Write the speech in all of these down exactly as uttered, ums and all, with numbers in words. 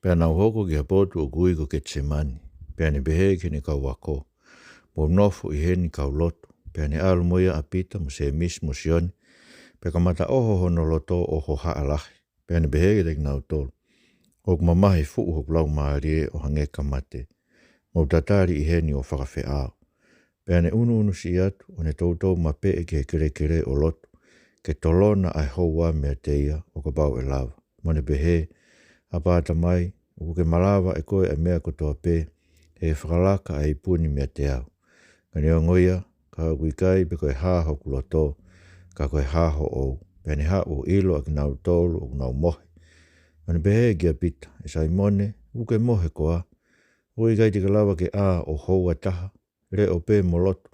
Pea nau hoko ki ha potu ʻoku ui ko Ketisemani. Pea ne pehē ki heʻene kau ako, Mou nofo ʻi heni kau lotu. Pea ne ʻalu mo ia ʻa Pita mo Sēmisi mo Sione, pea kamata ʻoho hono loto ʻo hohaʻa lahi. Pea ne pehē kiate kinautolu, ʻOku mamahi fuʻu hoku laumālie ʻo hangē ka mate. Mou tatali ʻi heni ʻo fakafeʻao. Pea ne ʻunuʻunu siʻi atu, ʻo ne toutou mapeʻe ki he kelekele ʻo lotu, ke tolona ʻa e houa meiate ia, ʻo kapau ʻe lava. Mo ne pehē, ʻApā Tamai, ʻoku ke malava ʻe koe ʻa e meʻa kotoa pē, ʻe fakalaka ʻa e ipu ni meiate au. Ka neongo ia, ka ʻoku ʻikai pē ko e hā hoku loto, ka ko e hā hoʻou. Pea ne haʻu ʻo ʻilo ʻa kinautolu ʻoku nau mohe. Mo ne pehē kia Pita, ʻE Saimone, ʻoku ke mohe koā? ʻOku ʻikai te ke lava ke ʻā ʻo houa taha? Leʻo pē mo lotu,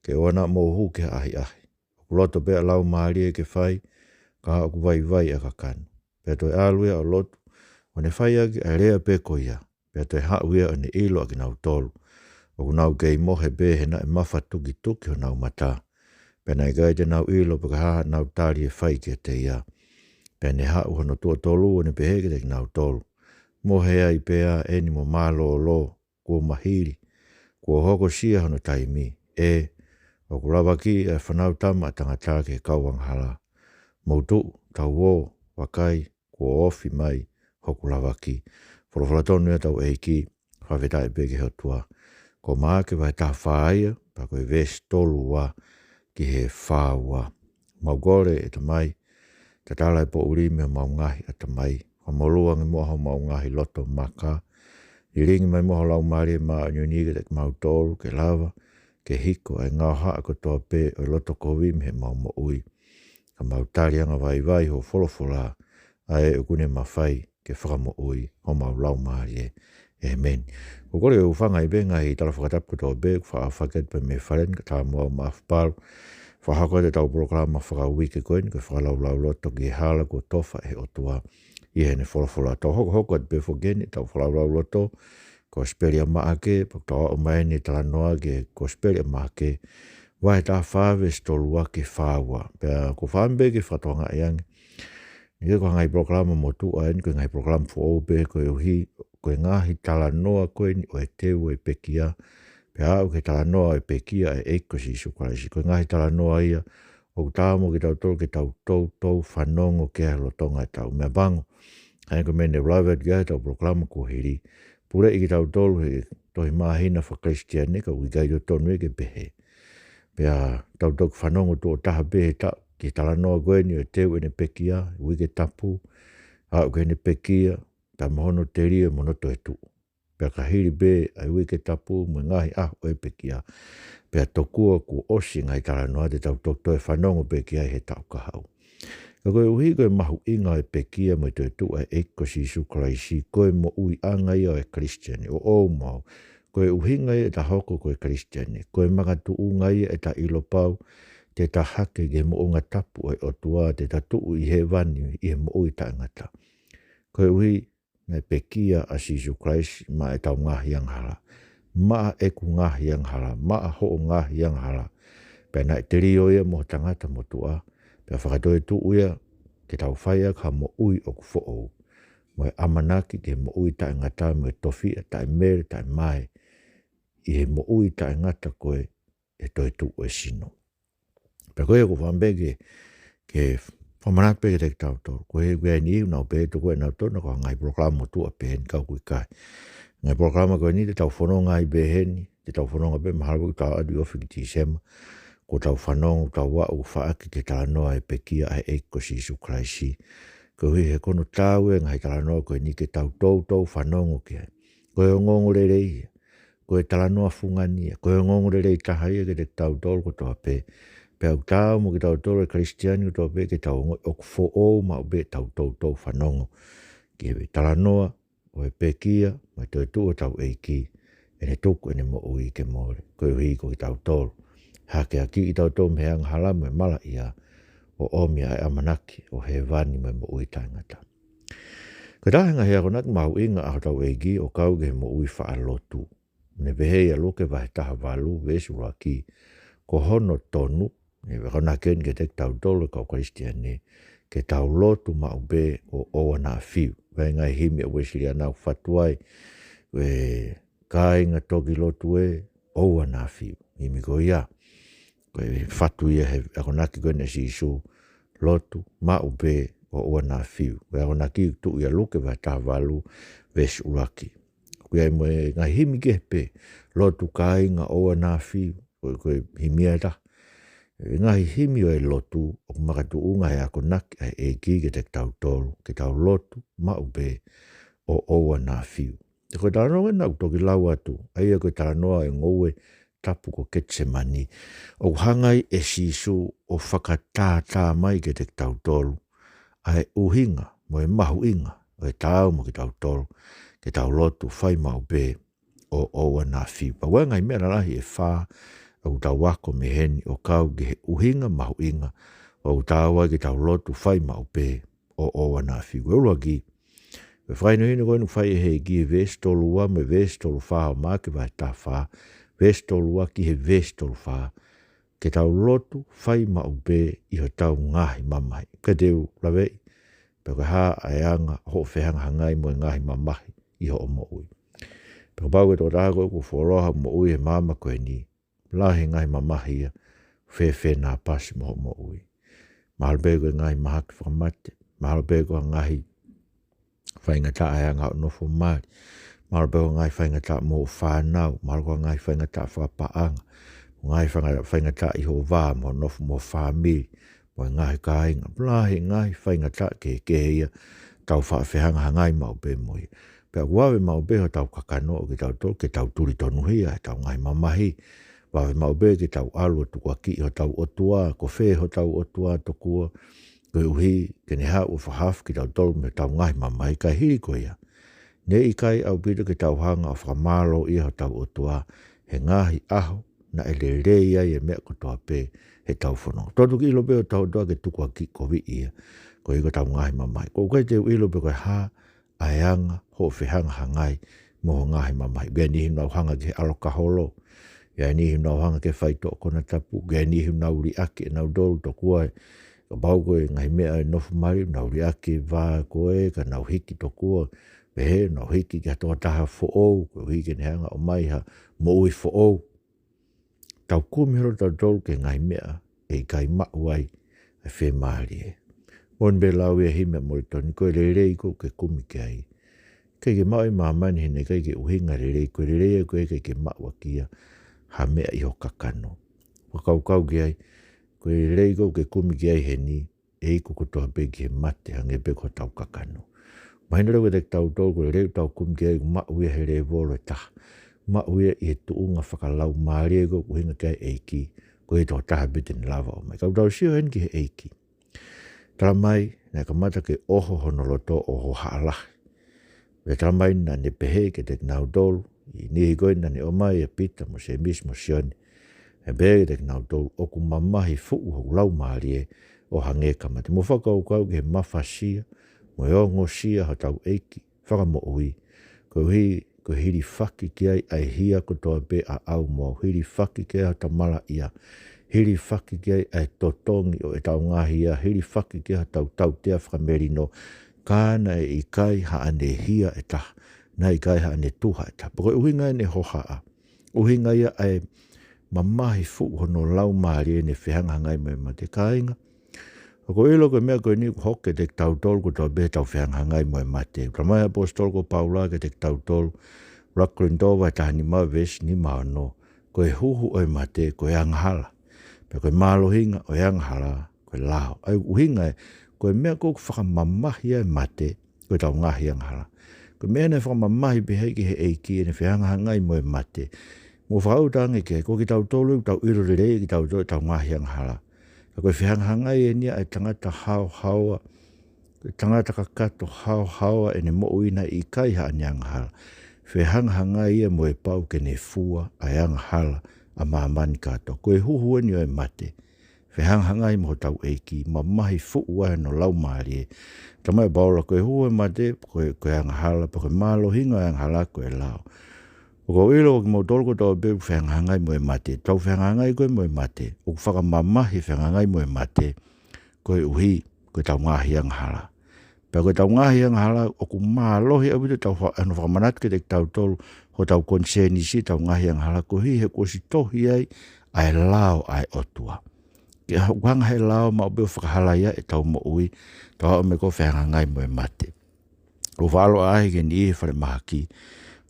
ke ʻoua naʻa mou hū ki ha ʻahiʻahi. ʻOku loto pē ʻa e laumālie ke fai, ka ʻoku vaivai ʻa e kakano. Pea toe ʻalu ia ʻo lotu, ʻo ne fai ʻaki ʻa e lea pē ko ia. Pea toe haʻu ia ʻo ne ʻilo ʻa kinautolu, ʻoku nau kei mohe pē he naʻe mafatukituki honau mata. Pea naʻe ʻikai te nau ʻilo pe ko e hā haʻanau tali ʻe fai kiate ia. Pea ne haʻu hono tuʻo tolu ʻo ne pehē kiate kinautolu, Mohe ai pē ā eni mo mālōlō, kuo mahili, kuo hokosia hono taimi, ʻe, ʻoku lavaki ʻa e Fānautama ʻa Tangata ki he kau angahala. Mou tuʻu, tau ō, vakai, kuo ofi mai hoku lavaki. Folofola tonu ia ʻa hotau ʻEiki, fakafetaʻi pē ki he ʻOtua. Ko Maʻake vahe taha fā ia, pea ko e veesi tolu ua ki he fā ua. Mau kole ʻe Tamai, tatala e poʻuli mei homau ngaahi ʻatamai. Fakamolū ange muʻa homau ngaahi loto maka. Lilingi mai muʻa ho Laumālie Māʻoniʻoni kiate kimautolu ke lava ke hiko ʻa e ngaohaʻa kotoa pē ʻo e loto kovi mei heʻemau moʻui. Ka mau tali angavaivai ho folofola, ʻa ē ʻoku ne mafai ke fakamoʻui homau laumālie. ʻĒmeni. Ko e kole ʻoku ou hūfanga ai pē he ngaahi tala fakatapu kotoa pē, ʻoku faʻa fakatapu pē mei fale ni, ka tā mo au Maʻafu Palu. Fakahoko atu ʻetau polokalama fakauike ko eni, ko e fakalaulauloto ki he hala kuo tofa ʻe he ʻOtua ʻi heʻene folofola. Tau hokohoko atu pē foki eni ʻetau fakalaulauloto, Kosipeli ʻa Maʻake, pea tau aʻu mai eni talanoa ki he Kosipeli ʻa Maʻake, vahe taha fā veesi tolu ua ki he fā ua. Pea ʻoku ou fakaʻamu pē ke fakatokangaʻi ange, ʻoku ʻikai ko ha ngaahi polokalama motuʻa eni, ko e ngaahi polokalama foʻou pē, koeʻuhi ko e ngaahi talanoa ko eni ʻo e teu ʻo e pekia, pea aʻu ki he talanoa ʻo e pekia ʻa e ʻEiki ko Sīsū Kalaisi. Ko e ngaahi talanoa ia ʻoku taau mo kitautolu ke tau toutou fanongo ki ai he lolotonga ʻetau meʻapango. ʻA ia ko e meʻa ne u lave atu ki ai heʻetau polokalama kuo hili, puleʻi kitautolu he tohi māhina faka-Kalisitiane, ka ʻoku ʻikai totonu ia ke pehē. Pea tau toki fanongo tuʻo taha pē he taʻu ki he talanoa ko eni ʻo e teu ʻene pekia, uike tapu, aʻu ki heʻene pekia, tā mo hono telia mo hono toetuʻu. Pea ka hili pē ʻa e uike tapu mo e ngaahi ʻaho ʻo e pekia, pea tokua kuo ʻosi e ngaahi talanoa, te tau toki toe fanongo pē ki ai he taʻu kahaʻu. Ka koeʻuhi ko e mahuʻinga ʻo e pekia mo e toetuʻu ʻa e ʻEiki ko Sīsū Kalaisi, ko e moʻuiʻanga ia ʻo e Kalisitiane, ʻo ʻoua mo au. Ko e ʻuhinga ia ʻeta hoko ko e Kalisitiane, ko e makatuʻunga ia ʻeta ʻilo pau te ta hake ki he moʻunga tapu ʻo e ʻOtua, te ta tuʻu ʻi hēvani ʻi he moʻui taʻengata. Koeʻuhi naʻe pekia ʻa Sīsū Kalaisi maʻa ʻetau ngaahi angahala, maʻa ʻeku ngaahi angahala, maʻa hoʻo ngaahi angahala. Pea naʻe telio ia mo e tangata motuʻa, pea fakatoetuʻu ia ke tau fai ʻaki ha moʻui ʻoku foʻou, mo e ʻamanaki ki he moʻui taʻengata, mo e tofiʻa taʻemele taʻemae ʻi he moʻui taʻengata ko ē ʻe toetuʻu e sino. Pea ko ia ʻoku ou fakaʻamu pē ke, ke fakamanatu pē kiate kitautolu. Ko e, ko e niʻihi ʻoku nau pehē ʻe kinautolu ko e ngaahi polokalama motuʻa pē eni, ka ʻoku ʻikai. Ngaahi polokalama ko eni te tau fononga ai pē heni, te tau fononga pē mahalo ʻoku tau ʻalu ʻo ofi ki Tīsema, ko ʻetau fanongo, tau aʻu faʻaki ki he talanoa ʻo e pekia ʻa e ʻEiki ko Sīsū Kalaisi. Koeʻuhi he ko hono taau e ngaahi talanoa ko eni ke tau toutou fanongo ki ai. Ko e ongoongolelei ia, ko e talanoa fungani ia, ko e ongoongolelei taha ia kiate kitautolu kotoa pē. Pea ʻoku taau mo kitautolu e Kalisitiane kotoa pē ke tau ongoʻi ʻoku foʻou maʻu pē ʻetau toutou fanongo ki he talanoa ʻo e pekia mo e toetuʻu ʻo hotau ʻEiki, ʻene tuku ʻene moʻui ke mole, koeʻuhi ko kitautolu. Hakeakiʻi kitautolu mei he angahala mo e malaʻia, ʻo ʻomi ʻa e ʻamanaki ʻo hēvani mo e moʻui taʻengata. Ko e taha e ngaahi akonaki mahuʻinga ʻa hotau ʻEiki ʻo kau ki he moʻui faʻa lotu. Ne pehē ʻia Luke vahe taha valu, veesi ʻuluaki, ko hono tonu, ʻe akonaki eni kiate kitautolu e kau Kalisitiane, ke tau lotu maʻu pē ʻo ʻoua naʻa fiu. Ko e ngaahi himi ʻa Uēsiliana ʻoku fatu ai, ʻE kāinga toki lotu ē, ʻoua naʻa fiu. Himi ko ia, ko e fatu ia he akonaki ko eni ʻa Sīsū, lotu maʻu pē ʻo ʻoua naʻa fiu. Ko e akonaki tuʻu ia Luke vahe taha valu, veesi ʻuluaki. Ko ia mo e ngaahi himi kehe pē, lotu kāinga ʻoua naʻa fiu, ko e, ko e himi ia ʻe taha. ʻE ngaahi himi ʻo e lotu, ʻoku makatuʻunga he akonaki ʻa e ʻEiki kiate kitautolu, ke tau lotu maʻu pē ʻo ʻoua naʻa fiu. Ko e talanoa ena ʻoku toki lau atu, ʻa ia ko e talanoa ʻo e ngoue tapu ko Ketisemani, ʻoku hanga ai ʻe Sīsū ʻo fakatātā mai kiate kitautolu ʻa e ʻuhinga mo e mahuʻinga ʻo e taau mo kitautolu ke tau lotu fai maʻu pē ʻo ʻoua naʻa fiu. Pea ʻoku ʻi ai e ngaahi meʻa lalahi ʻe fā ʻoku tau ako mei heni ʻo kau ki he ʻuhinga mahuʻinga ʻoku taau ai ke tau lotu fai maʻu pē ʻo ʻoua naʻa fiu. Ko e ʻuluaki, ko e fakahinohino ko eni ʻoku fai ʻe he ʻEiki he veesi tolu ua mo e veesi tolu fā ʻo Maʻake vahe taha fā, veesi tolu ua ki he veesi tolu fā, ke tau lotu fai maʻu pē ʻi hotau ngaahi mamahi. Ka te u laveʻi, pe ko e hā ʻa e anga hoʻo fehangahangai mo e ngaahi mamahi ʻi hoʻo moʻui. Pe kapau ko e tokotaha koe ʻoku fuoloa hoʻo moʻui he māmani ko eni, lahi e ngaahi mamahi ia, fēfē naʻa pasi mo hoʻo moʻui. Mahalo pē ko e ngaahi mahaki fakamate, mahalo pē ko e ngaahi faingataʻa he anga hoʻo nofo mali, mahalo pē ko e ngaahi faingataʻa mo hoʻo fānau, mahalo ko e ngaahi faingataʻa fakapaʻanga, ngaahi faingataʻa, faingataʻa ʻi hoʻo vā, mo hoʻo nofo mo e fāmili, mo e ngaahi kāinga, lahi e ngaahi faingataʻa kehekehe ia, tau faʻa fehangahangai maʻu pē mo ia. Pea ʻoku vave maʻu pē hotau kakano ʻo kitautolu, ke tau tuli tonuhia ʻi heʻetau ngaahi mamahi. Vave maʻu pē ke tau ʻalu ʻo tukuakiʻi hotau ʻOtua, ko fē hotau ʻOtua tokua, koeʻuhi ke ne haʻu ʻo fakahaofi kitautolu mei heʻetau ngaahi mamahi. Ka hili ko ia, naʻe ʻikai ʻaupito ke tau hanga ʻo fakamālōʻia hotau ʻOtua he ngaahi ʻaho naʻe lelei ai e meʻa kotoa pē heʻetau fononga. Tau toki ʻilo pē hotau ʻOtua ke tukuakiʻi koviʻi ia, koeʻuhi ko ʻetau ngaahi mamahi. ʻOku ʻikai te u ʻilo pe ko e hā ʻa e anga hoʻo fehangahangai mo ho ngaahi mamahi. ʻOku ʻi ai e niʻihi ʻoku nau hanga ki he ʻalokaholo, ʻoku ʻi ai e niʻihi ʻoku nau hanga ki he faitoʻo konatapu, ʻoku ʻi ai e niʻihi ʻoku nau liʻaki ʻenau tolu tokua, kapau ko e ngaahi meʻa ʻo e nofo mali, ʻoku nau liʻaki e vā ko ē, ka nau hiki tokua, pehē ʻoku nau hiki ki ha tokotaha foʻou, koeʻuhi ke ne hanga ʻo ʻomai ha moʻui foʻou. Tau kumi holo tautolu ki he ngaahi meʻa ʻe ʻikai maʻu ai e fiemālie. Moʻoni pē lau ia e himi ʻa Molitoni, ko e lelei ʻoku ke kumi ki ai, ʻikai ke maʻu ʻe māmani he naʻe ʻikai ke ʻuhinga e lelei, ko e lelei ia ko ē ʻikai ke maʻu ʻaki ia ha meʻa ʻi ho kakano. Fakakaukau ki ai, ko e lelei ʻoku ke kumi ki ai heni, ʻe iku kotoa pē ki he mate, hangē pē ko hotau kakano. Mahino lelei kiate kitautolu ko e lelei ʻoku tau kumi ki ai ʻoku maʻu ia he lēvolo ʻe taha. Maʻu ia ʻi he tuʻunga fakalaumālie ʻoku ʻuhinga ki ai e ʻEiki, ko e tokotaha pē te ne lava ʻo ʻomai. Ka ʻoku tau sio heni ki he ʻEiki. Tala mai, naʻe kamata ke ʻoho hono loto ʻo hohaʻa lahi. Pea tala mai naʻa ne pehē kiate kinautolu, ʻi he niʻihi ko ē naʻa ne ʻomai, ʻa Pita mo Sēmisi mo Sione, ʻe pehē kiate kinautolu, ʻoku mamahi fuʻu hoku laumālie ʻo hangē ka mate. Mou fakakaukau ki he mafasia mo e ongosia hotau ʻEiki Fakamoʻui, koeʻuhi ko e hilifaki ki ai ʻa e hia kotoa pē ʻaʻau mo au, hilifaki ki ai hotau malaʻia, hilifaki ki ai ʻa e totongi ʻo ʻetau ngaahi hia, hilifaki ki ai hotau tautea fakamelino, ka naʻe ʻikai haʻane hia ʻe taha, naʻe ʻikai haʻane tuha ʻe taha. Pea ko e ʻuhinga ʻene hohaʻa, ʻuhinga ia ʻa e mamahi fuʻu hono laumālie ʻene fehangahangai mo e mate, kāinga. ʻOku ou ʻilo ko e meʻa ko eni ʻoku hoko kiate kitautolu kotoa pē heʻetau fehangahangai mo e mate. Tala mai ʻe he ʻaposetolo ko Paula kiate kitautolu, ʻuluaki Kolinitō vahe taha nima veesi nima ono, ko e huhu ʻo e mate ko e angahala. Pea ko e mālohinga ʻo e angahala ko e lao. ʻA ia ʻoku ʻuhinga ē, ko e meʻa ʻoku fakamamahi ai e mate, ko ʻetau ngaahi angahala. Ko e meʻa naʻe fakamamahi pehē ki he ʻEiki ʻene fehangahangai mo e mate. Mou fakauta ange ki ai, ko kitautolu ʻoku tau ʻilo lelei ʻe kitautolu ʻetau ngaahi angahala. Ka ko e fehangahangai eni ia ʻa e tangata haohaoa, ko e tangata kakato haohaoa ʻene moʻui naʻe ʻikai haʻane angahala. Fehangahangai ia mo e pau ke ne fua ʻa e angahala ʻa māmani kātoa. Ko e huhu eni ʻo e mate. Fehangahangai mo hotau ʻEiki, mamahi fuʻu ai hono laumālie. Tala mai ʻe Paula ko e huhu ʻo e mate, ko e, ko e angahala, pea ko e mālohinga ʻo e angahala ko e lao. ʻOku ou ʻilo ko kimoutolu kotoa pē ʻoku fehangahangai mo e mate. Tau fehangahangai ko ē mo e mate. ʻOku fakamamahi e fehangahangai mo e mate, koeʻuhi ko ʻetau ngaahi angahala. Pea ko ʻetau ngaahi angahala, ʻoku mālohi ʻaupito ʻetau fa-, ʻa hono fakamanatu kiate kitautolu, hotau konisēnisi, ʻetau ngaahi angahala, koeʻuhi he kuo ʻosi tohi ai ʻa e lao ʻa e ʻOtua. Ke ʻoku hanga he lao maʻu pē ʻo fakahalaia ʻetau moʻui, tau aʻu mai ko e fehangahangai mo e mate. ʻOku faʻa ʻalu ʻaʻahi ki he niʻihi he falemahaki,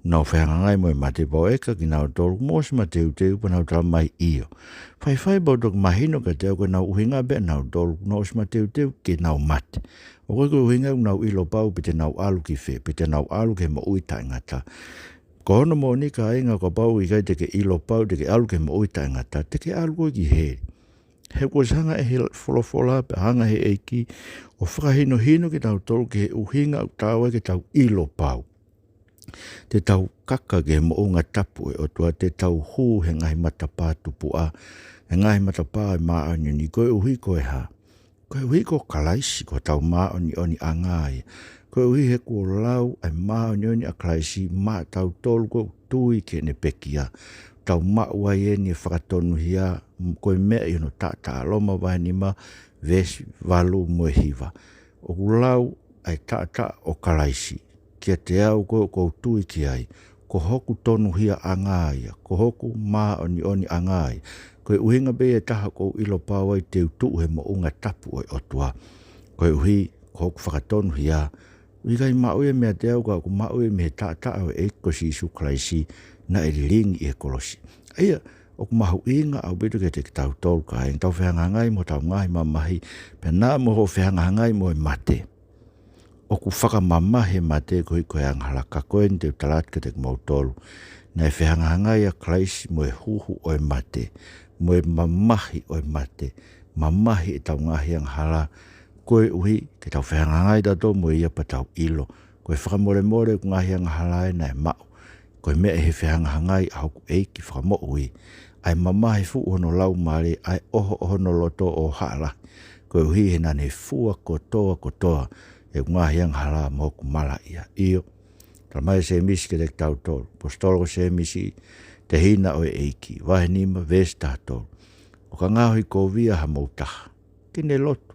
nau fehangahangai mo e mate, pea ʻoku ʻeke kinautolu, mou ʻosi mateuteu, pea nau talamai ʻio. Faifai pea u toki mahino kiate au ko ʻenau ʻuhinga pē ʻanautolu, nau ʻosi mateuteu ke nau mate. ʻOku ʻikai ko e ʻuhinga ʻoku nau ʻilo pau pe te nau ʻalu ki fē, pe te nau ʻalu ki he moʻui taʻengata. Ko hono moʻoni kāinga, kapau ʻoku ʻikai te ke ʻilo pau te ke ʻalu ki he moʻui taʻengata, te ke ʻalu koe ki heli. He kuo ʻosi hanga ʻe he folofola pea hanga ʻe he ʻEiki ʻo fakahinohino kitautolu ki he ʻuhinga ʻoku taau ai ke tau ʻilo pau. Te tau kaka ki he moʻunga tapu ʻo e ʻOtua, te tau hū he ngaahi matapā tupuʻa, he ngaahi matapā ʻo e māʻoniʻoni, koeʻuhi ko e hā? Koeʻuhi ko Kalaisi, ko hotau māʻoniʻoniʻanga ia. Koeʻuhi he kuo lau ʻa e māʻoniʻoni ʻa Kalaisi maʻatautolu ʻoku tui ki heʻene pekia. Tau maʻu ai eni e fakatonuhia, ko e meʻa ʻi hono taʻataʻa, Loma vahe nima, veesi valu mo e hiva. ʻOku lau ʻa e taʻataʻa ʻo Kalaisi kiate au ko ē ʻoku ou tui ki ai, ko hoku tonuhiaʻanga ia, ko hoku māʻoniʻoniʻanga ia. Ko e ʻuhinga pē ia ʻe taha ʻoku ou ʻilo pau ai te u tuʻu he moʻunga tapu ʻo e ʻOtua. Koeʻuhi ko hoku fakatonuhia, ʻoku ʻikai maʻu ia meiate au ka ʻoku maʻu ia mei he taʻataʻa ʻo e ʻEiki ko Sīsū Kalaisi naʻe lilingi ʻi he kolosi. ʻA ia, ʻoku mahuʻinga ʻaupito kiate kitautolu kāinga, tau fehangahangai mo hotau ngaahi mamahi, pea naʻa mo hoʻo fehangahangai mo e mate. ʻOku fakamamahi e mate koeʻuhi ko e angahala, ka ko eni te u tala atu kiate kimoutolu. Naʻe fehangahangai ʻa Kalaisi mo e huhu ʻo e mate, mo e mamahi ʻo e mate, mamahi ʻetau ngaahi angahala, koeʻuhi ke tau fehangahangai tautolu mo ia pea tau ʻilo. Ko e fakamolemole ʻeku ngaahi angahala ē naʻe maʻu. Ko e meʻa ʻi he fehangahangai ʻa hoku ʻEiki Fakamoʻui. ʻA e mamahi fuʻu hono laumālie, ʻa e ʻoho ʻo hono loto ʻo hala. Koeʻuhi he naʻa ne fua kotoa kotoa ʻeku ngaahi angahala mo hoku malaʻia. ʻIo, talamai ʻe Sēmisi kiate kitautolu, ʻaposetolo ko Sēmisi, tehina ʻo e ʻEiki, vahe nima, veesi taha tolu. ʻOka ngaohikovia hamou taha ke ne lotu.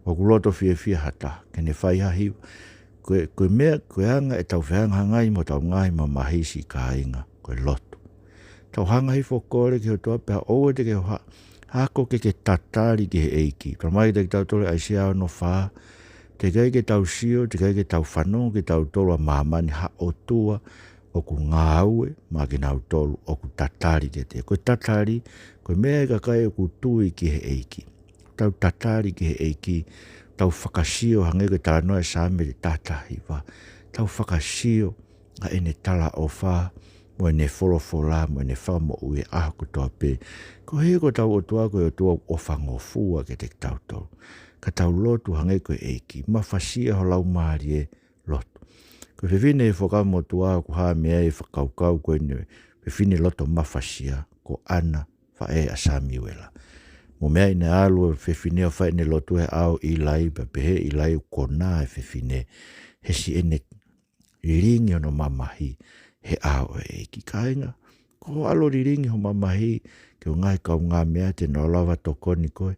ʻOku loto fiefia ha taha ke ne fai ha hiva. Ko e, ko e meʻa, ko e anga ʻetau fehangahangai mo hotau ngaahi mamahi, siʻi kāinga, ko e lotu. Tau hanga hifo ʻo kole ki he ʻOtua pea ʻoua te ke ʻoha-, ako ke ke tatali ki he ʻEiki. Talamai kiate kitautolu ʻe ʻAisea ono fā, teʻeki ai ke tau sio, teʻeki ai ke tau fanongo kitautolu ʻa māmani ha ʻOtua ʻoku ngāue maʻa kinautolu ʻoku tatali kiate ia. Ko e tatali, ko e meʻa ʻa e kakai ʻoku tui ki he ʻEiki. Tau tatali ki he ʻEiki, tau fakasio hangē ko e talanoa ʻa e Saame taha taha hiva. Tau fakasio ʻa ʻene talaʻofa, mo ʻene folofola, mo ʻene fakamoʻui he ʻaho kotoa pē. Koeʻuhi ko hotau ʻOtua ko e ʻOtua ʻoku ʻofa ngofua kiate kitautolu. Ka tau lotu hangē ko e ʻEiki, mafasia ho laumālie, lotu. Ko e fefine ʻi he Fuakava Motuʻa ʻoku hā mei ai e fakakaukau ko eni, fefine loto mafasia, ko ʻAna, faʻē ʻa Samiuela. Mo e meʻa naʻe ʻalu e fefine ʻo fai ʻene lotu he ʻao ʻo ʻIlai, pea pehē ʻe ʻIlai ʻoku konā e fefine he siʻene lilingi hono mamahi he ʻao ʻo e ʻEiki. Kāinga, ko hoʻo ʻalu ʻo lilingi ho mamahi ki ho ngaahi kaungāmeʻa te nau lava tokoni koe,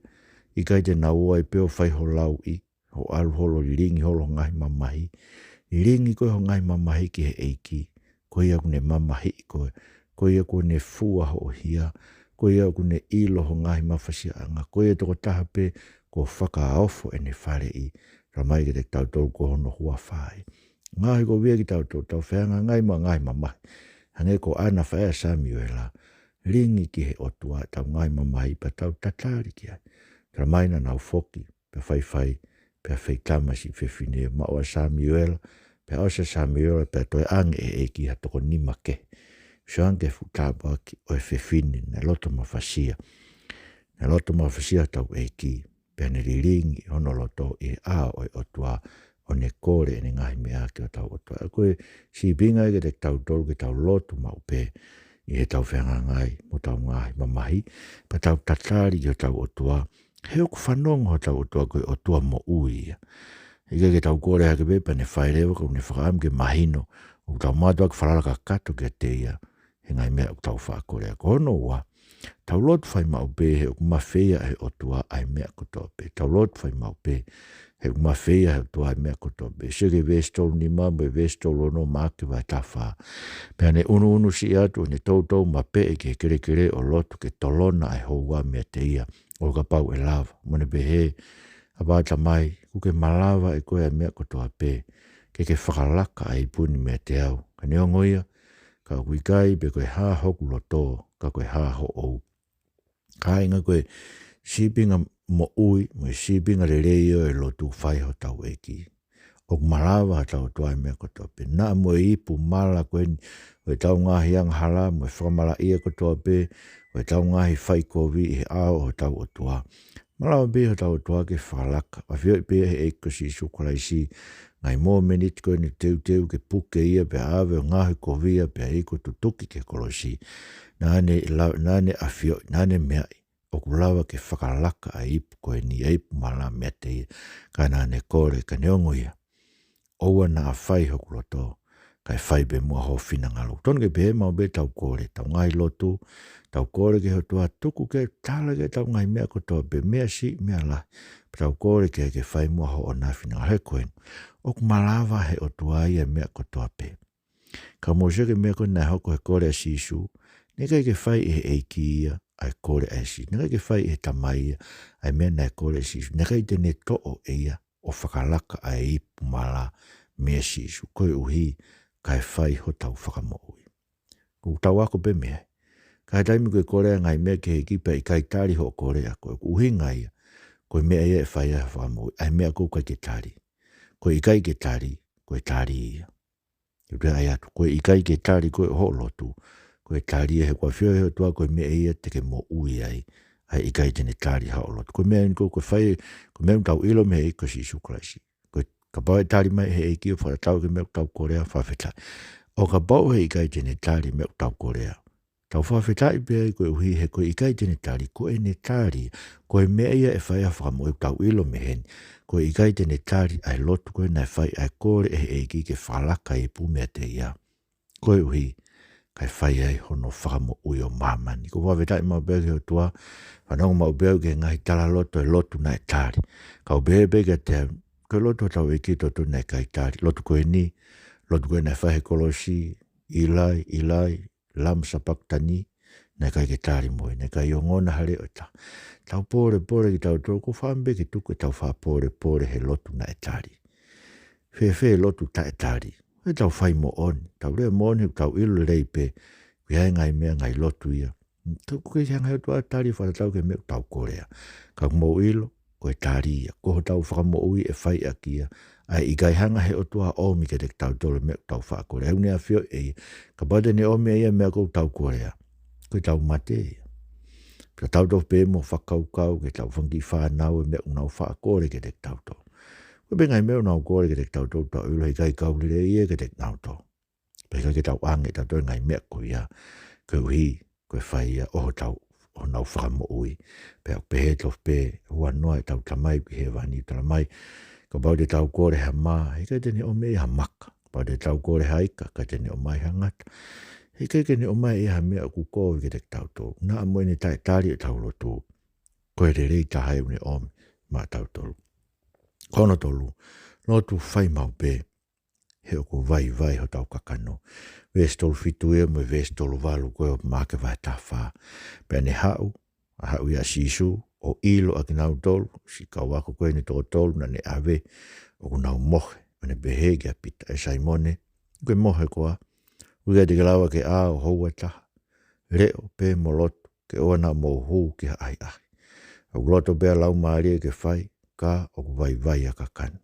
ʻikai te nau ō ai pē ʻo fai ho lauʻi, hoʻo ʻalu holo ʻo lilingi holo ho ngaahi mamahi. Lilingi koe ho ngaahi mamahi ki he ʻEiki. Ko ia ʻoku ne mamahiʻi koe. Ko ia ʻoku ne fua hoʻo hia. Ko ia ʻoku ne ʻilo ho ngaahi mafasiaʻanga. Ko ia tokotaha pē kuo fakaofo ʻene faleʻi. Talamai kiate kitautolu ko hono huafa ia. Ngaohikovia kitautolu, tau fehangahangai mo e ngaahi mamahi. Hangē ko ʻAna faʻē ʻa Samiuela. Lilingi ki he ʻOtua ʻetau ngaahi mamahi pea tau tatali ki ai. Talamai naʻa nau foki, pea faifai, pea feitama siʻi fefine, maʻu ʻa Samiuela, pea ʻosi ʻa Samiuela, pea toe ʻange ʻe he ʻEiki ha toko nima kehe. Sio ange ki he fuʻu tāpuaki ʻo e fefine naʻe loto mafasia. Naʻe loto mafasia hotau ʻEiki, pea ne lilingi hono loto ʻi he ʻao ʻo e ʻOtua, ʻo ne kole ʻene ngaahi meʻa ki hotau ʻOtua. Ko e sīpinga ia kiate kitautolu ke tau lotu maʻu pē ʻi heʻetau fehangahangai mo hotau ngaahi mamahi, pea tau tatali ki hotau ʻOtua, he ʻoku fanongo hotau ʻOtua ko e ʻOtua moʻui ia. ʻIkai ke tau kole hake pē pea ne fai leva, ka ʻoku ne fakaʻamu ke mahino ʻoku tau mātuʻaki falala kakato kiate ia he ngaahi meʻa ʻoku tau faʻa kole. Ko hono ua, Tau lotu fai maʻu pē he ʻoku mafeia ʻe he ʻOtua ʻa e meʻa kotoa pē. Tau lotu fai maʻu pē he ʻoku mafeia ʻe he ʻOtua ʻa e meʻa kotoa pē. Sio ki he veesi tolu nima mo e veesi tolu ono Maʻake vahe taha fā. Pea ne ʻunuʻunu siʻi atu ʻo ne toutou mapeʻe ki he kelekele ʻo lotu ke tolona ʻa e houa meiate ia, ʻo kapau ʻe lava. Mo ne pehē, ʻApā Tamai, kuo ke malava ʻe koe ʻa e meʻa kotoa pē, ke ke fakalaka ʻa e ipu ni meiate au. Ka neongo ia, ka ʻoku ʻikai pē ko e hā hoku loto, ka ko e hā hoʻo. Kāinga, ko e sīpinga moʻui mo e sīpinga lelei ʻo e lotu ʻoku fai ʻe hotau ʻEiki. ʻOku malava ʻe hotau ʻOtua ʻa e meʻa kotoa pē. Naʻa mo e ipu mala ko eni ʻo ʻetau ngaahi angahala mo e fakamalaʻia kotoa pē ʻo ʻetau ngaahi faikovi ʻi he ʻao ʻo hotau ʻOtua. Malava pē ʻe hotau ʻOtua ke fakalaka. ʻAfioʻi pē ʻe he ʻEiki ko Sīsū Kalaisi ngaahi mōmeniti ko eni teuteu ke puke ia pea ʻave ʻo ngaohikovia pea iku tutuki ki he kolosi. Naʻa ne la-, naʻa ne ʻafioʻi, naʻa ne meaʻi ʻoku lava ke fakalaka ʻa e ipu ko eni, ʻa e ipu mala meiate ia. Ka naʻa ne kole, ka neongo ia, ʻoua naʻa fai hoku loto, kae fai pē muʻa ho finangalo. Tonu ke pehē maʻu pē ʻetau kole, ʻetau ngaahi lotu, tau kole ki he ʻOtua, tuku ke tala ki ai ʻetau ngaahi meʻa kotoa pē, meʻa siʻi, meʻa lahi. Pea tau kole ki ai ke fai muʻa hoʻona finangalo. He ko eni, ʻoku malava ʻe he ʻOtua ia ʻa e meʻa kotoa pē. Ka mou sio ki he meʻa ko ē naʻe hoko he kole ʻa Sīsū, naʻe ʻikai ke fai ʻe he ʻEiki ia ʻa e kole ʻa Sīsū. Naʻe ʻikai ke fai ʻe he Tamai ia ʻa e meʻa naʻe kole ʻe Sīsū. Naʻe ʻikai te ne toʻo ʻe ia ʻo fakalaka ʻa e ipu mala meia Sīsū. Koeʻuhi kae fai hotau fakamoʻui. Ko ʻetau ako pē meʻa. Ka ʻi he taimi ko ē ʻoku ke kole ai e ngaahi meʻa ki he ʻEiki pea ʻikai tali hoʻo kole ʻa koe, ko e ʻuhinga ia, ko e meʻa ia ʻe fai ai hoʻo fakamoʻui. ʻA e meʻa ʻoku ʻikai ke tali. Ko e ʻikai ke tali, ko e tali ia. ʻOku ou ʻai atu, ko e ʻikai ke tali ko ē hoʻo lotu, ko e tali ia, he ʻoku ʻafioʻi ʻe he ʻOtua ko e meʻa ia te ke moʻui ai, ʻa e ʻikai te ne tali haʻo lotu. Ko e meʻa eni ko ē ʻoku fai, ko e meʻa ʻoku tau ʻilo mei he ʻEiki ko Sīsū Kalaisi. Ko e kapau ʻe tali mai ʻe he ʻEiki ʻo fakatatau ki he meʻa ʻoku tau kolea, fakafetaʻi. ʻO kapau he ʻikai te ne tali e meʻa ʻoku tau kolea, tau fakafetaʻi pē ai koeʻuhi he ko e ʻikai te ne tali, ko ʻene tali, ko e meʻa ia ʻe fai ai hoʻo fakamoʻui. ʻOku tau ʻilo mei heni, ko e ʻikai te ne tali ʻa e lotu ko ē naʻe fai, ʻa e kole ʻe he ʻEiki ke fakalaka e ipu meiate ia, koeʻuhi kae fai ai hono fakamoʻui ʻo māmani. ʻOku ou fakafetaʻi maʻu pē au ki he ʻOtua, fanongo maʻu pē au ki he ngaahi talaloto ʻo e lotu naʻe tali. Ka u pehē pē kiate au, ko e lotu ʻa hotau ʻEiki ʻoku totonu naʻe ʻikai tali. Lotu ko eni, lotu ko ē naʻe fai he kolosi, ʻIlai, ʻIlai, lama sapaktani, naʻe ʻikai ke tali mo ia, naʻe ʻikai ongona ha leʻo ʻe taha. Tau pōlepole kitautolu, ʻoku ou fakaʻamu pē ke tuku ʻetau fakapōlepole he lotu naʻe tali. Fēfē e lotu taʻetali? ʻE tau fai moʻoni, tau lea moʻoni, tau ʻilo lelei pē, ʻoku ʻi ai e ngaahi meʻa, ngaahi lotu ia. Tau, ʻoku ʻikai hanga ʻe he ʻOtua ʻo tali fakatatau ki he meʻa ʻoku tau kolea. Ka ʻoku mou ʻilo, ko e tali ia, ko hotau fakamoʻui ʻe fai ʻaki ia. ʻA e ʻikai hanga ʻe he ʻOtua ʻo ʻomi kiate kitautolu e meʻa ʻoku tau faʻa kolea. He ʻoku ne ʻafioʻi ʻe ia, kapau te ne ʻomi ʻe ia e meʻa ʻoku tau kolea, ko ʻetau mate ia. Pea tau tofu pē mo fakakaukau ki heʻetau fanga kiʻi fānau e meʻa ʻoku nau faʻa kole kiate kitautolu. Ko e pē ngaahi meʻa ʻoku nau kole kiate kitautolu, tau ʻilo he ʻikai kau lelei ia kiate kinautolu. Pea ʻikai ke tau ʻoange ʻe tautolu e ngaahi meʻa ko ia, koeʻuhi ko e fai ia ʻo hotau, honau fakamoʻui. Pea ʻoku pehē tofu pē, huanoa ʻetau Tamai ʻoku ʻi hēvani, tala mai, kapau te tau kole ha mā, he ʻikai te ne ʻomi ha maka. Kapau te tau kole ha ika, ʻikai te ne ʻomai ha ngata. He ʻikai ke ne ʻomai ha meʻa ʻoku kovi kiate kitautolu. Naʻa mo ʻene taʻetali ʻetau lotu, ko e lelei taha ia ʻoku ne ʻomi maʻatautolu. Ko hono tolu, lotu fai maʻu pē he ʻoku vaivai hotau kakano. Veesi tolu fitu ia mo e veesi tolu valu ko ē ʻo Maʻake vahe taha fā. Pea ne haʻu, ʻa haʻu ia ʻa Sīsū, ʻo ʻilo ʻa kinautolu, siʻi kau ako ko eni ʻe toko tolu naʻa ne ʻave, ʻoku nau mohe, ʻo ne pehē kia Pita, ʻE Saimone, ʻoku ke mohe koā? ʻOku ʻikai te ke lava ke ʻā ʻo houa ʻe taha? Leʻo pē mo lotu, ke ʻoua naʻa mou hū ki ha ʻahiʻahi. ʻOku loto pē ʻa e Laumālie ke fai, ka ʻoku vaivai ʻa e kakano.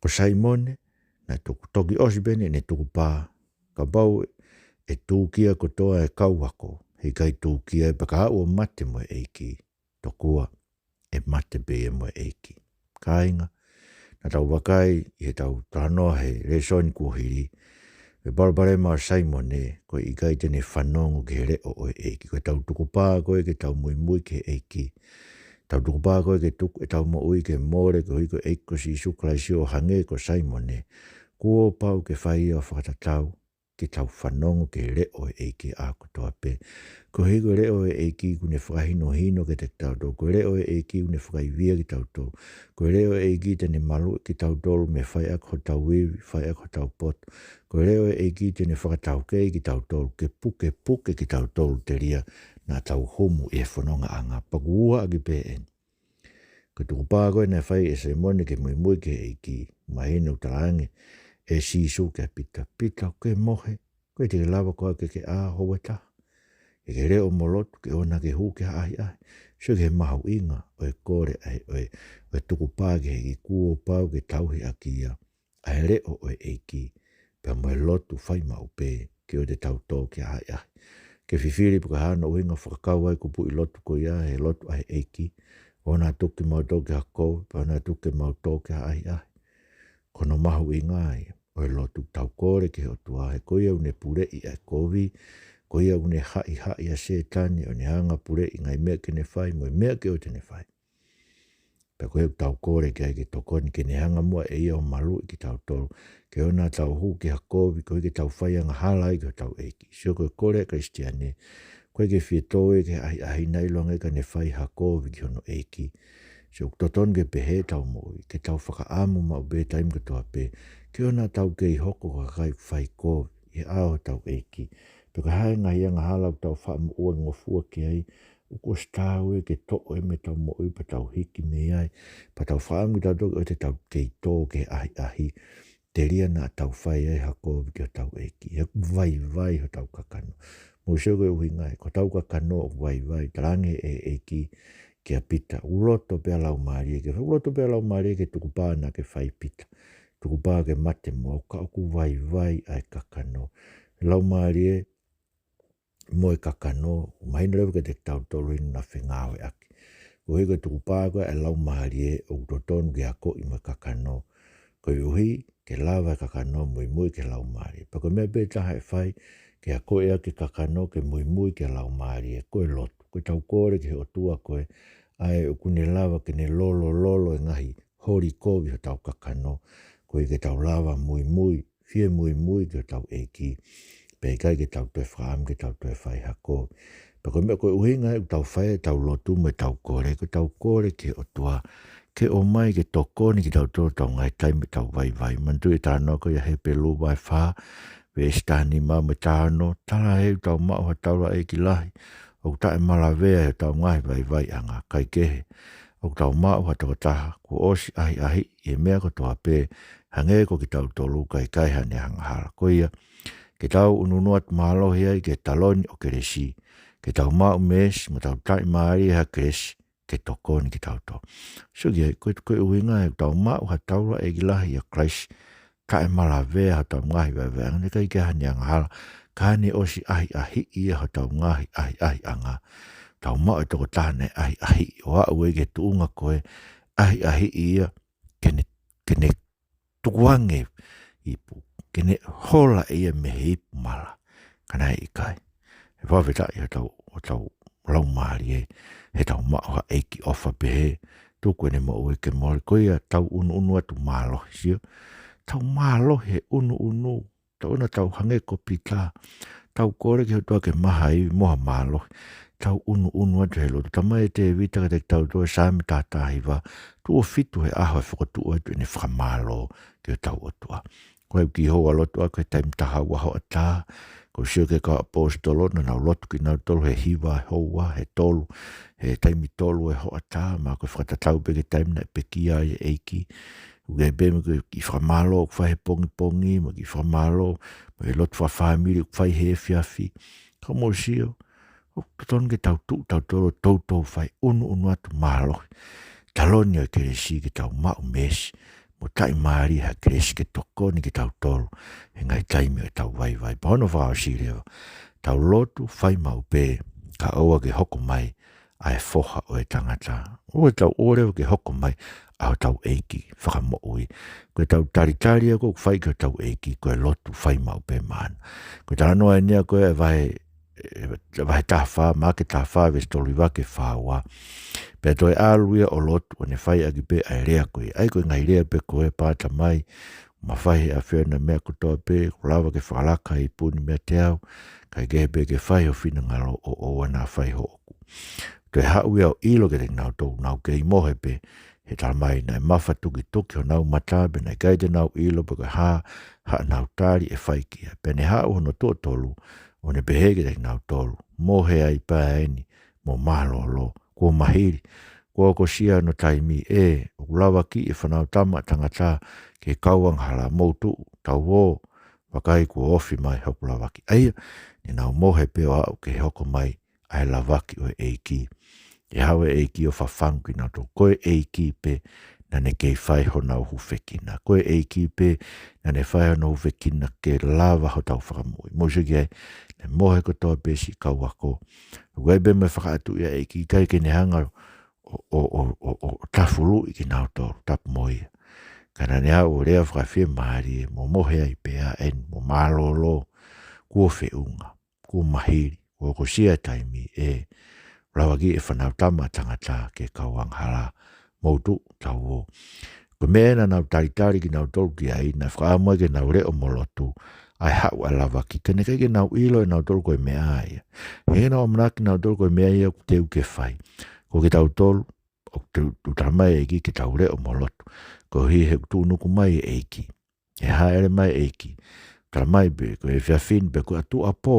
Ko Saimone, naʻe tuku, toki ʻosi pē ʻene tukupā, kapau ʻe tūkia kotoa e kau ako, he ʻikai tūkia ia pea ka haʻu ʻo mate mo e ʻEiki, tokua ʻe mate pē ia mo e ʻEiki. Kāinga, naʻa tau vakai ʻi heʻetau talanoa he lēsoni kuo hili, ʻa e palopalema ʻo Saimone, ko e ʻikai te ne fanongo ki he leʻo ʻo e ʻEiki. Ko ʻetau tukupā ko ē ke tau muimui ki he ʻEiki, ʻetau tukupā ko ē ke tuku ʻetau moʻui ke mole koeʻuhi ko e ʻEiki ko Sīsū Kalaisi, ʻo hangē ko Saimone, kuo pau ke fai ia ʻo fakatatau ke tau fanongo ki he leʻo ʻo e ʻEiki ʻa kotoa pē. Koeʻuhi ko e leʻo ʻo e ʻEiki ʻoku ne fakahinohino kiate kitautolu. Ko e leʻo ʻo e ʻEiki ʻoku ne fakaivia kitautolu. Ko e leʻo ʻo e ʻEiki te ne maluʻi kitautolu mei he faiʻaki hotau ivi, faiʻaki hotau poto. Ko e leʻo ʻo e ʻEiki te ne fakataukei kitautolu, ke pukepuke kitautolu telia naʻa tau humu ʻi he fonongaʻanga. Pea ʻoku ua ʻaki pē eni. Ko e tukupā ko ē naʻe fai ʻe Saimone ke muimui ki he ʻEiki, mahino ʻoku talaange ʻe Sīsū kia Pita, Pita, ʻoku ke mohe, ʻoku ʻikai te ke lava koā ke ke ʻā houa ʻe taha? ʻIkai ke leʻo mo lotu ke ʻoua naʻa ke hū ki ha ʻahiʻahi? Sio ki he mahuʻinga ʻo e kole ʻa e, ʻo e, ʻo e tukupā ki he ʻEiki, kuo pau ke tauhi ʻaki ia ʻa e leʻo ʻo e ʻEiki, pea mo e lotu fai maʻu pē, ke ʻoua te tau tō ki ha ʻahiʻahi. Ke fifili pe ko e hā hono ʻuhinga ʻoku fakakau ai kupuʻi lotu ko ia, he lotu ʻa e ʻEiki, ʻoua naʻa tuku kimautolu ki ha kovi, pea ʻoua naʻa tuku kimautolu ki ha ʻahiʻahi. Ko hono mahuʻinga ia ʻo e lotu, tau kole ki he ʻOtua, he ko ia ʻoku ne puleʻi ʻa e kovi, ko ia ʻoku ne haʻihaʻi ʻa Sētane, ʻo ne hanga puleʻi ngaahi meʻa ke ne fai, mo e meʻa ke ʻoua te ne fai. Pea ko e ʻoku tau kole ki ai ke tokoni, ke ne hanga muʻa ʻe ia ʻo maluʻi kitautolu, ke ʻoua naʻa tau hū ki ha kovi, koeʻuhi ke tau fai angahala ai ki hotau ʻEiki. Sio ko e kole ʻa e Kalisitiane, ʻoku ʻikai ke fie tō ia ki ha ʻahiʻahi, naʻa ʻiloange ka ne fai ha kovi ki hono ʻEiki. Sio ʻoku totonu ke pehē ʻetau moʻui, ke tau fakaʻamu maʻu pē taimi kotoa pē, ke ʻoua naʻa tau kei hoko ko e kakai fai kovi ʻi he ʻao hotau ʻEiki. Pe ko e hā e ngaahi angahala ʻoku tau faʻa moʻua ngofua ki ai, ʻoku ʻosi taau ia ke toʻo ia mei heʻetau moʻui pea tau hiki mei ai, pea tau fakaʻamu kitautolu ke ʻoua te tau kei tō ki he ʻahiʻahi, telia naʻa tau fai ai ha kovi ki hotau ʻEiki. He ʻoku vaivai hotau kakano. Mou sio ko e ʻuhinga ia, ko hotau kakano ʻoku vaivai, talaange ʻe he ʻEiki kia Pita, ʻoku loto pē ʻa e Laumālie ke, ʻoku loto pē ʻa e Laumālie ki he tukupā naʻa ke fai Pita. Tukupā ke mate mo au, ka ʻoku vaivai ʻa e kakano. Laumālie mo e kakano, mahino leva kiate kitautolu ʻi heʻena fengāueʻaki. Koeʻuhi ko e tukupā ko ē ʻa e Laumālie ʻoku totonu ke akoʻi mo e kakano. Koeʻuhi ke lava e kakano muimui ki he Laumālie. Pea ko e meʻa pē taha ʻe fai ke akoʻi ʻaki e kakano ke muimui ki he Laumālie, ko e lotu. Ko ʻetau kole ki he ʻOtua ko ē, ʻa ē ʻoku ne lava ke ne lolololo e ngaahi holi kovi hotau kakano, koeʻuhi ke tau lava muimui, fie muimui ki hotau ʻEiki. Pea ʻikai ke tau toe fakaʻamu ke tau toe fai ha kovi. Pea ko e meʻa ko e ʻuhinga ia ʻoku tau fai ʻetau lotu mo ʻetau kole, ko ʻetau kole ki he ʻOtua ke ʻomai ke tokoni kitautolu ʻi hotau ngaahi taimi ʻetau vaivai. Manatuʻi e talanoa ko ia Hepelū vahe fā, veesi taha nima mo e taha ono, tala ʻe he ʻEiki ʻoku tau maʻu ha taulaʻeiki lahi ʻoku taʻemalavea ʻi hotau ngaahi vaivaiʻanga, kaekehe, ʻoku tau maʻu ha tokotaha kuo ʻosi ʻahiʻahiʻi ʻi he meʻa kotoa pē, hangē ko kitautolu, ka ʻikai haʻane angahala. Ko ia, ke tau ʻunuʻunu atu mālohi ai ki he taloni ʻo Kelesi, ke tau maʻu meesi mo tau taʻimālie ʻe ha Kelesi ke tokoni kitautolu. Sio ki ai, ko e, ko e ʻuhinga ia ʻoku tau maʻu ha taulaʻeiki lahi ʻia Kalaisi, taʻemalavea ʻi hotau ngaahi vaivaiʻanga, naʻe ʻikai ke ʻi ai haʻane angahala, ka ne ʻosi ʻahiʻahiʻi ʻa hotau ngaahi ʻahiʻahiʻanga. Tau maʻu e tokotaha naʻe ʻahiʻahiʻi ʻo aʻu ai ki he tuʻunga ko ē ʻahiʻahiʻi ia ke ne, ke ne tukuange ipu, ke ne hola ia mei he ipu mala. Ka naʻe ʻikai. ʻE fakafetaʻi hotau, hotau laumālie, he tau maʻu ha ʻEiki ʻofa pehē, tuku ʻene moʻui ke mole. Ko ia, tau ʻunuʻunu atu mālohi, sio. Tau mālohi he ʻunuʻunu, tau ʻoua naʻa tau hangē ko Pita. Tau kole ki he ʻOtua ke maʻu ha ivi mo ha mālohi. Tau ʻunuʻunu atu he lotu. Talamai ʻe Tēvita kiate kitautolu ʻi he Saame taha taha hiva, tuʻo fitu he ʻaho ʻe fokotuʻu atu ʻene fakamālō ki hotau ʻOtua. Ko e kiʻi houa lotu ʻa ko e taimi taha ua hoʻatā. ʻOku ou sio ki he kau ʻaposetolo naʻa nau lotu kinautolu he hiva houa, he tolu, he taimi tolu ʻo e hoʻatā, mahalo ko e fakatatau pē ki he taimi naʻe pekia ai e ʻEiki. ʻOku ʻi ai pē mo e kiʻi fakamālō ʻoku fai he pongipongi, mo e kiʻi fakamālō mo e lotu fakafāmili ʻoku fai he efiafi. Ka mou sio, ʻoku totonu ke tau tuʻu tautolu ʻo toutou fai ʻunuʻunu atu mālohi, taloni ʻo e kelesi ke tau maʻu meesi mo taʻimālie ʻe ha kelesi ke tokoni kitautolu he ngaahi taimi ʻo ʻetau vaivai. Pea hono fakaʻosi leva, tau lotu fai maʻu pē, kae ʻoua ke hoko mai ʻa e Foha ʻo e tangata. ʻOua te tau ʻoua leva ke hoko mai ʻa hotau ʻEiki Fakamoʻui. Ko ʻetau talitali ia ʻoku fai ki hotau ʻEiki, ko e lotu fai maʻu pē maʻana. Ko e talanoa eni ia ko e vahe, e, vahe taha fā, Maʻake taha fā, veesi tolu hiva ki he fā ua. Pea toe ʻalu ia ʻo lotu, ʻo ne fai ʻaki pē ʻa e lea ko ia. ʻA ia ko e ngaahi lea pē ko ē, Pāta mai, Mafai ʻe he ʻAfiona ʻa e meʻa kotoa pē, ʻoku lava ke fakalaka ʻi he ipu ni meiate au, kae kehe pē ke fai ho finangalo ʻo ʻoua naʻa fai hoʻoku. Toe haʻu ia ʻo ʻilo kiate kinautolu ʻoku nau kei mohe pē, he talamai naʻe mafatukituki honau mata, pea naʻe ʻikai te nau ʻilo pe ko e hā haʻanau tali ʻe fai ki ai. Pea ne haʻu hono tuʻo tolu, ʻo ne pehē kiate kinautolu, Mohe ai pē eni, mo mālōlō, kuo mahili, kuo hokosia hono taimi, ʻe, ʻoku lavakiʻi ʻe he Fanautama ʻa Tangata ke kau angahala. Mou tuʻu, tau ō, vakai kuo ofi mai hoku lavaki. ʻA ia, ne nau mohe pē ʻo aʻu ki he hoko mai ʻa e lavaki ʻo e ʻEiki. ʻE haʻu e ʻEiki ʻo fafangu kinautolu. Ko e ʻEiki pē naʻa ne kei fai honau hūfekina. Ko e ʻEiki pē naʻa ne fai honau hūfekina ke lava hotau fakamoʻui. Mou sio ki ai, ne mohe kotoa pē siʻi kau ako. ʻOku ʻi ai pē mo e fakaʻatuʻi ʻa e ʻEiki, ʻikai ke ne hanga ʻo, ʻo, ʻo, ʻo, ʻo tafuluʻi kinautolu, tapu mo ia. Ka naʻa ne haʻu ʻo lea fakafiemālie, mo mohe ai pē eni, mo mālōlō, kuo feʻunga, kuo mahili, kuo hokosia e taimi, ʻe, lavakiʻi ʻe he Fanautama ʻa Tangata ke kau angahala. Mou tuʻu, tau ō. Ko e meʻa ena naʻa nau talitali kinautolu ki ai, naʻe fakaʻamu ai ke nau leʻo mo lotu, ʻa e haʻu ʻa e lavaki. Ka naʻe ʻikai ke nau ʻilo ʻenautolu ko e meʻa ia. He naʻa nau ʻamanaki ʻenautolu ko e meʻa ia ʻoku teu ke fai. Ko kitautolu, ʻoku teu, ʻoku talamai ʻe he ʻEiki ke tau leʻo mo lotu. Koeʻuhi he ʻoku tuʻunuku mai e ʻEiki. ʻE hāʻele mai e ʻEiki. Talamai pē, ko e efiafi ni pē ko e tuʻuapō,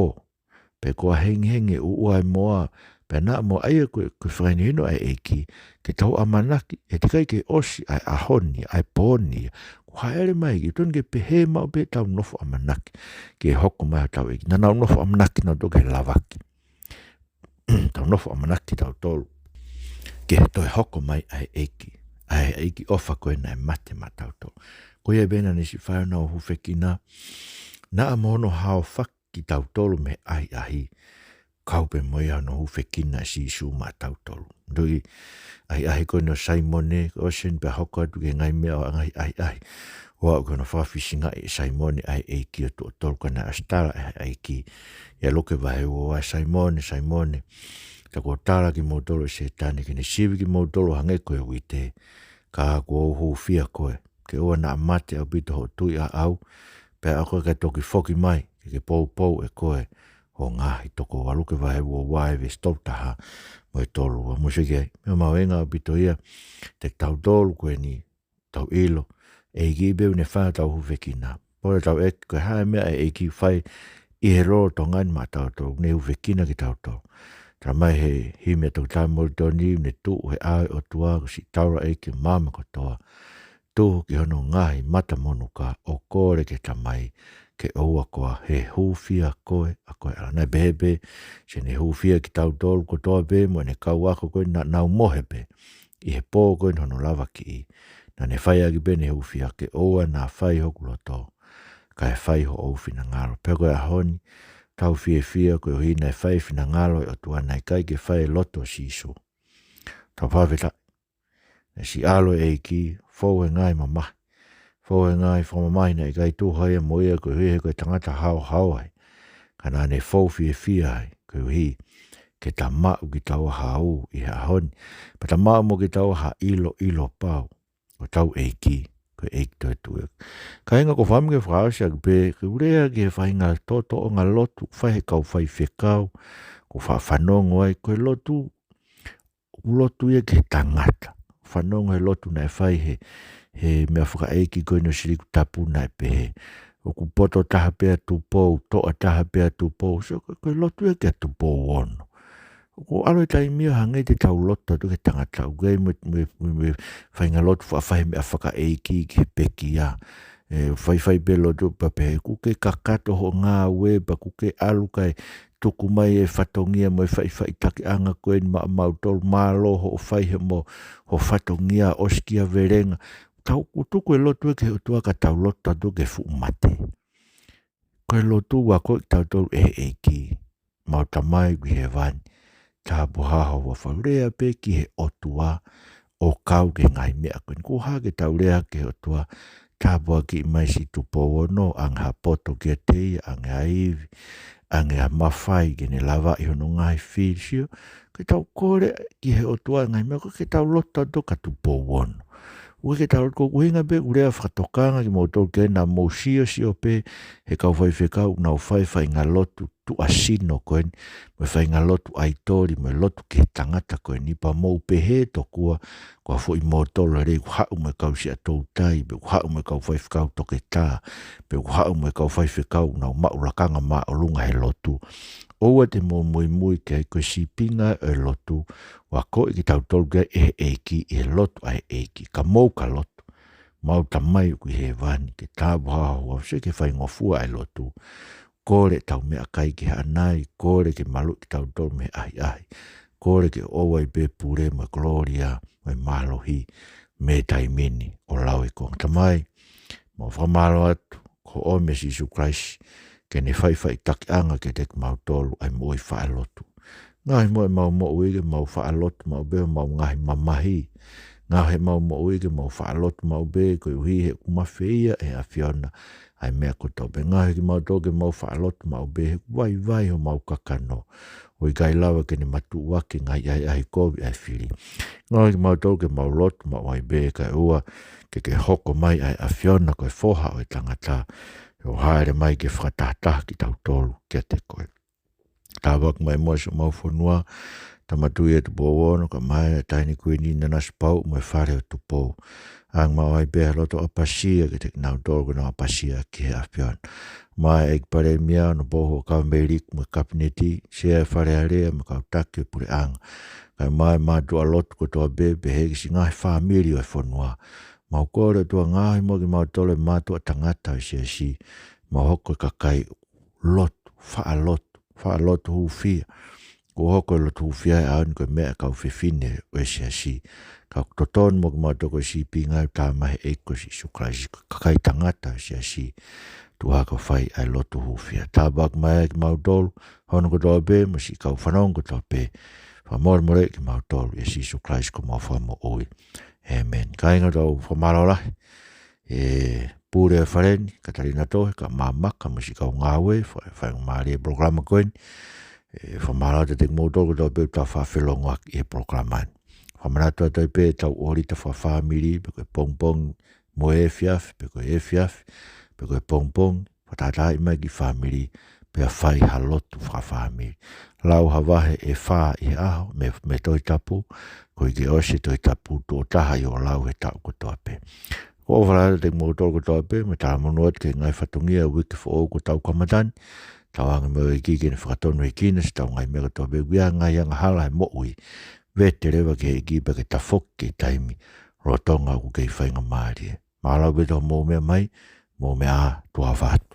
pe ko e hengihengi ʻuʻua e moa, pea naʻa mo ia ko e, ko e fakahinohino ʻa e ʻEiki, ke tau ʻamanaki, he teʻeki ai ke ʻosi ʻa e ʻaho ni, ʻa e pō ni, kuo hāʻele mai e ʻEiki, tonu ke pehē maʻu pē ʻetau nofo ʻamanaki, ke hoko mai hotau ʻEiki. Naʻa nau nofo ʻamanaki nautolu ki he lavaki. Tau nofo ʻamanaki tautolu ki he toe hoko mai ʻa e ʻEiki, ʻa e ʻEiki ʻofa ko ē naʻe mate maʻatautolu. Ko ia pē naʻa ne siʻi fai honau hūfekina, naʻa mo hono haofaki kitautolu mei he ʻahiʻahi, kau pē mo ia hono hūfekina ʻa Sīsū maʻatautolu. Tuʻi ʻahiʻahi ko eni ʻo Saimone, ko ʻosi eni pea hoko atu ki he ngaahi meʻa ʻo e ngaahi ʻahiʻahi. ʻO aʻu ki hono fakafisingaʻi ʻe Saimone ʻa e ʻEiki ʻo tuʻo tolu ka naʻe ʻosi tala ʻe he ʻEiki. ʻIa Luke vahe ua ua, Saimone, Saimone, tā kuo tala kimoutolu ʻe Sētane ke ne sivi kimoutolu ʻo hangē ko e uite, ka kuo u hūfia koe, ke ʻoua naʻa mate ʻaupito hoʻo tui ʻaʻau, pea ʻoua ʻe ke toki foki mai, ke ke poupou ʻe koe ho ngaahi tokoua. Luke vahe ua ua, veesi tolu taha mo e tolu ua. Mou sio ki ai, meʻa mahuʻinga ʻaupito ia, te tautolu ko eni, tau ʻilo, ʻEiki pē ʻoku ne fai hotau hūfekina. Pole tau ʻeke, ko e hā e meʻa ʻe ʻEiki fai ʻi he lolotonga ni maʻatautolu, ne hūfekina kitautolu. Talamai ʻe he himi ʻa Toketā Molitoni, ne tuʻu he ʻao ʻo e ʻOtua, ko siʻi taulaʻeiki ʻo māmani kotoa. Tuhu ki hono ngaahi matamonuka ʻo kole ki he Tamai, ke ʻoua koā ʻe hūfia koe ʻa koe. ʻAla, naʻe pehē pē, te ne hūfia kitautolu kotoa pē, mo ʻene kau ako ko ē naʻa nau mohe pē ʻi he pō ko eni hono lavakiʻi. Naʻa ne fai ʻaki pē ʻene hūfia, ke ʻoua naʻa fai hoku loto, kae fai hoʻo finangalo. Pea ko e ʻaho ni, tau fiefia koeʻuhi naʻe fai e finangalo ʻo e ʻOtua, naʻe ʻikai ke fai e loto ʻo Sīsū. Tau fakafetaʻi. Naʻe siʻi ʻalu e ʻEiki, fou he ngaahi mamahi. Fou he ngaahi fakamamahi naʻe ʻikai tuha ia mo ia koeʻuhi he ko e tangata haohaoa ia. Ka naʻa ne fou fiefia ai, koeʻuhi ke ta maʻu kitaua ha ū ʻi he ʻaho ni. Pea ta maʻu mo kitaua ha ʻiloʻilo pau ʻo hotau ʻEiki, ko e ʻEiki toetuʻu. Kāinga, ʻoku ou fakaʻamu ke fakaʻosi atu pē, ke u lea ki he faʻahinga tōtōʻonga lotu, fai ʻe he kau faifekau, ʻoku ou faʻa fanongo ai, ko e lotu, ʻoku lotu ia ki he tangata. Fanongo he lotu naʻe fai he, he meʻafakaʻeiki ko eni ʻo Siliku Tapu naʻe pehē, ʻoku poto taha pē ʻa Tupou, toʻa taha pē ʻa Tupou, so ko, ko e lotu ia kia Tupou Ono. ʻOku ʻalu e taimi ʻo hangē te tau lotu atu ki he tangata, ʻoku ʻi ai mo e, mo e, mo e, mo e faʻahinga lotu faʻa fai he meʻafakaʻeiki ki he pekia. ʻE, faifai pē lotu pea pehē, kuo ke kakato hoʻo ngāue, pea kuo ke ʻalu kae tuku mai e fatongia mo e faʻifaʻitakiʻanga ko eni maʻamautolu, mālō hoʻo fai he mo hoʻo fatongia, ʻosikiavelenga. Tau, ʻoku tuku e lotu ia ki he ʻOtua ka tau lotu atu ki he fuʻu mate. Ko e lotu ʻoku akoʻi kitautolu ʻe he ʻEiki, Mau Tamai ʻoku ʻi hēvani, tāpuhā ho huafa. Lea pē ki he ʻOtua ʻo kau ki he ngaahi meʻa ko eni. Ko e hā ke tau lea ki he ʻOtua, tāpuakiʻi mai siʻi Tupou Ono, ʻoange ha poto kiate ia, ʻoange ha ivi, ʻoange ha mafai ke ne lavaʻi hono ngaahi fili, sio. Ke tau kole ki he ʻOtua ngaahi meʻa ko ē, ke tau lotu atu kia Tupou Ono. ʻOku ʻikai ke tau lotu, ko e ʻuhinga pē ʻoku lea fakatokanga kimoutolu ke na mou siosio pē he kau faifekau ʻoku nau fai e faʻahinga lotu tuʻasino ko eni, mo e faʻahinga lotu ʻaitoli, mo e lotu ki he tangata ko eni, pea mou pehē tokua ko ha foʻi mōtolo lelei ʻoku haʻu mo e kau siʻa toutai, pe ʻoku haʻu mo e kau faifekau toketā, pe ʻoku haʻu mo e kau faifekau ʻoku nau maʻu lakanga māʻolunga he lotu. ʻOua te mou muimui ki ai, ko e sīpinga ʻo e lotu, ʻoku akoʻi kitautolu ki ai ʻe he ʻEiki ʻi he lotu ʻa e ʻEiki. Ka mou ka lotu, mau Tamai ʻoku ʻi hēvani, ke tāpuhā ho huafa, sio ki he faingofua ʻa e lotu. Kole ʻetau meʻakai ki he ʻanai, kole ke maluʻi kitautolu mei he ʻahiʻahi, kole ke ʻoʻou ai pē e pule mo e kolōlia mo e mālohi mei he taimi ni ʻo lauikuonga. Tamai, mau fakamālō atu, ko e ʻomi ʻa Sīsū Kalaisi ke ne faʻifaʻitakiʻanga kiate kimautolu ʻa e moʻui faʻa lotu. Ngaohi muʻa ʻemau moʻui ke mau faʻa lotu maʻu pē homau ngaahi mamahi. Ngaohi ʻemau moʻui ke mau faʻa lotu maʻu pē koeʻuhi he ʻoku mafeia ʻe he ʻAfiona ʻa e meʻa kotoa pē. Ngaohi kimautolu ke mau faʻa lotu maʻu pē he ʻoku vaivai homau kakano, ʻo ʻikai lava ke ne matuʻuaki e ngaahi ʻahiʻahi kovi ʻa e fili. Ngaohi kimautolu ke mau lotu maʻu ai pē kae ʻoua ke ke hoko mai ʻa e ʻAfiona ko e Foha ʻo e tangata, ʻo hāʻele mai ke fakatahataha kitautolu kiate koe. Tāpuaki mai muʻa siʻomau fonua, Tama Tuʻi ʻa Tupou Ono, kae ʻumaʻā e Taʻahine Kuini Nanasipauʻu mo e Fale ʻo Tupou. ʻAnge maʻu ai pē ha loto ʻapasia kiate kinautolu ʻoku nau ʻapasia ki he ʻAfiona. Mo e ʻEiki Palēmia, Honourable Huʻakavameiliku mo e Kapineti, Sea ʻo e Fale Alea mo e kau taki ʻo e puleʻanga, kae ʻumaʻā e mātuʻa lotu kotoa pē, pehē ki he siʻi ngaahi fāmili ʻo e fonua. Mau kole ʻOtua, ngaohi muʻa kimautolu e mātuʻa tangata ʻo e siasi, mau hoko ko e kakai lotu, faʻa lotu, faʻa lotu hūfia. Kuo hoko e lotu hūfia he ʻaho ni ko e meʻa ʻa e kau fefine ʻo e siasi. Ka ʻoku totonu muʻa kimautolu ko e sīpinga ʻoku tā mai ʻe he ʻEiki ko Sīsū Kalaisi, ko e kakai tangata ʻo e siasi, tuʻu hake ʻo fai ʻa e lotu hūfia. Tāpuaki mai kimautolu, hono kotoa pē, mo e siʻi kau fanongo kotoa pē. Fakamolemole kimautolu ʻia Sīsū Kalaisi ko homau Fakamoʻui. ʻĒmeni. Kāinga, tau fakamālō lahi. ʻE pule ʻa e Fale ni, Katalina Tohi, kae ʻumaʻā Maka mo e siʻi kau ngāue, fa-, faingamālie e polokalama ko eni. ʻE fakamālō atu kiate kimoutolu kotoa pē ʻoku tau faʻa felongoaki he polokalama ni. Fakamanatu atu ai pē ʻetau ʻōlita fakafāmili, pe ko e pongipongi mo e efiafi, pe ko e efiafi, pe ko e pongipongi, fakatahatahaʻi mai ki he fāmili, pea fai ha lotu fakafāmili. Lau ha vahe ʻe fā ʻi he ʻaho mei, mei he Tohi Tapu, koeʻuhi ke ʻosi e Tohi Tapu tuʻo taha ʻi hoʻo lau he taʻu kotoa pē. ʻOku ou ʻofa lahi atu kiate kimoutolu kotoa pē, mo talamonū atu ki he ngaahi fatongia ʻo e uike foʻou kuo tau kamata ni. Tauange mo e ʻEiki ke ne fakatonuhia kinautolu, siʻetau ngaahi meʻa kotoa pē, ʻoku ʻi ai ha ngaahi angahala he moʻui. Vete leva ki he ʻEiki pea ke tafoki ki he taimi lolotonga ʻoku kei faingamālie. Mālō ʻaupito hoʻomou meʻa mai, mou meʻa ā, tuʻa ʻofa atu.